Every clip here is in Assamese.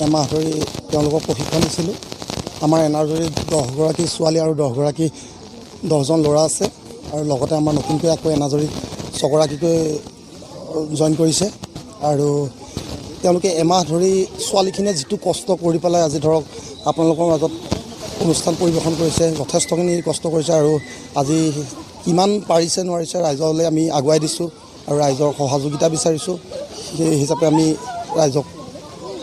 এমাহ ধৰি তেওঁলোকক প্ৰশিক্ষণ দিছিলোঁ। আমাৰ এনাজৰীত 10গৰাকী ছোৱালী আৰু 10জন ল'ৰা আছে আৰু লগতে আমাৰ নতুনকৈ আকৌ এনাজৰীত 6গৰাকীকৈ জইন কৰিছে। আৰু তেওঁলোকে এমাহ ধৰি ছোৱালীখিনিয়ে যিটো কষ্ট কৰি পেলাই আজি ধৰক আপোনালোকৰ মাজত অনুষ্ঠান পৰিৱেশন কৰিছে, যথেষ্টখিনি কষ্ট কৰিছে আৰু আজি কিমান পাৰিছে নোৱাৰিছে ৰাইজলৈ আমি আগুৱাই দিছোঁ আৰু ৰাইজৰ সহযোগিতা বিচাৰিছোঁ। সেই হিচাপে আমি ৰাইজক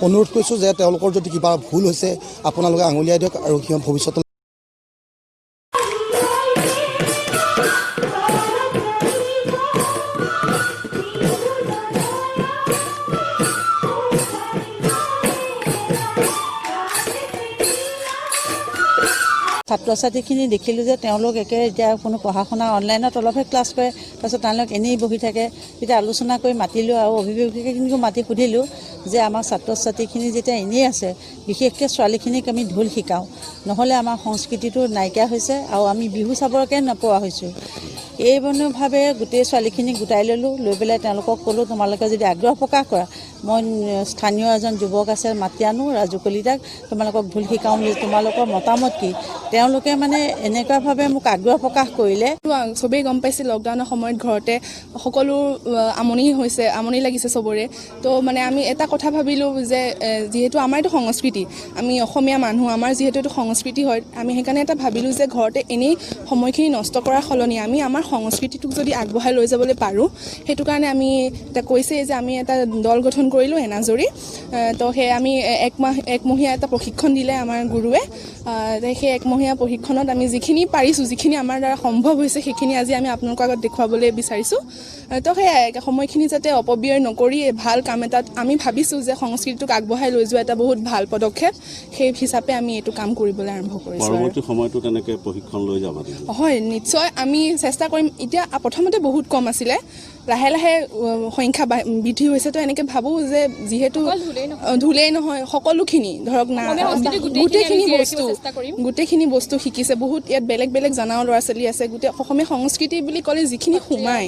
অনুৰোধ কৰিছোঁ যে তেওঁলোকৰ যদি কিবা ভুল হৈছে আপোনালোকে আঙুলিয়াই দিয়ক আৰু সিহঁত ভৱিষ্যতলৈ ছাত্ৰ ছাত্ৰীখিনি দেখিলোঁ যে তেওঁলোক একে এতিয়া কোনো পঢ়া শুনা অনলাইনত অলপহে ক্লাছ কৰে, তাৰপিছত তেওঁলোক এনেই বহি থাকে। তেতিয়া আলোচনা কৰি মাতিলোঁ আৰু অভিভাৱকখিনিকো মাতি সুধিলোঁ যে আমাৰ ছাত্ৰ ছাত্ৰীখিনি যেতিয়া এনেই আছে, বিশেষকৈ ছোৱালীখিনিক আমি ঢোল শিকাওঁ, নহ'লে আমাৰ সংস্কৃতিটো নাইকিয়া হৈছে আৰু আমি বিহু চাবলৈকে নোপোৱা হৈছোঁ। এই মনোভাৱে গোটেই ছোৱালীখিনিক গোটাই ল'লোঁ, লৈ পেলাই তেওঁলোকক ক'লোঁ তোমালোকে যদি আগ্ৰহ প্ৰকাশ কৰা, মই স্থানীয় এজন যুৱক আছে মাতি আনো, ৰাজু কলিতাক, তোমালোকক ঢোল শিকাওঁ বুলি, তোমালোকৰ মতামত কি? তেওঁলোকে মানে এনেকুৱাভাৱে মোক আগ্ৰহ প্ৰকাশ কৰিলে। চবেই গম পাইছে লকডাউনৰ সময়ত ঘৰতে সকলো আমনি হৈছে, আমনি লাগিছে চবৰে। তো মানে আমি এটা কথা ভাবিলোঁ যে যিহেতু আমাৰ এইটো সংস্কৃতি, আমি অসমীয়া মানুহ, আমাৰ যিহেতু এইটো সংস্কৃতি হয়, আমি সেইকাৰণে এটা ভাবিলোঁ যে ঘৰতে এনেই সময়খিনি নষ্ট কৰাৰ সলনি আমি আমাৰ সংস্কৃতিটোক যদি আগবঢ়াই লৈ যাবলৈ পাৰোঁ, সেইটো কাৰণে আমি এটা কৈছেই যে আমি এটা দল গঠন কৰিলোঁ এনাজৰী। তো সেই আমি একমহীয়া এটা প্ৰশিক্ষণ দিলে আমাৰ গুৰুৱে। সেই একমহীয়া প্ৰশিক্ষণত আমি যিখিনি পাৰিছোঁ, যিখিনি আমাৰ দ্বাৰা সম্ভৱ হৈছে, সেইখিনি আজি আমি আপোনালোকৰ আগত দেখুৱাবলৈ বিচাৰিছোঁ। তো সেয়াই, সময়খিনি যাতে অপব্যয় নকৰি ভাল কাম এটাত আমি ভাবিছোঁ যে সংস্কৃতিটোক আগবঢ়াই লৈ যোৱা এটা বহুত ভাল পদক্ষেপ, সেই হিচাপে আমি এইটো কাম কৰিবলৈ আৰম্ভ কৰিছোঁ। পৰৱৰ্তী সময়তো তেনেকৈ প্ৰশিক্ষণ লৈ যাবা? হয়, নিশ্চয় আমি চেষ্টা কৰিম। এতিয়া প্ৰথমতে বহুত কম আছিলে, লাহে লাহে সংখ্যা বৃদ্ধি হৈছে। তো এনেকৈ ভাবোঁ যে যিহেতু ঢোলেই নহয়, সকলোখিনি ধৰক না গোটেইখিনি বস্তু শিকিছে। বহুত ইয়াত বেলেগ বেলেগ জনাও ল'ৰা ছোৱালী আছে। গোটেই অসমীয়া সংস্কৃতি বুলি ক'লে যিখিনি সোমায়,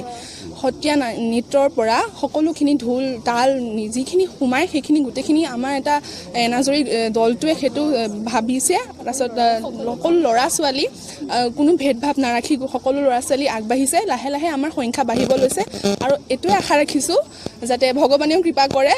সত্ৰীয়া নৃত্যৰ পৰা সকলোখিনি ঢোল তাল যিখিনি সোমায় সেইখিনি গোটেইখিনি আমাৰ এটা এনাজৰী দলটোৱে সেইটো ভাবিছে। তাৰপাছত সকলো ল'ৰা ছোৱালী কোনো ভেদভাৱ নাৰাখি সকলো ল'ৰা ছোৱালী আগবাঢ়িছে। লাহে লাহে আমাৰ সংখ্যা বাঢ়িব লৈছে আৰু এইটোৱে আশা ৰাখিছোঁ যাতে ভগৱানেও কৃপা কৰে।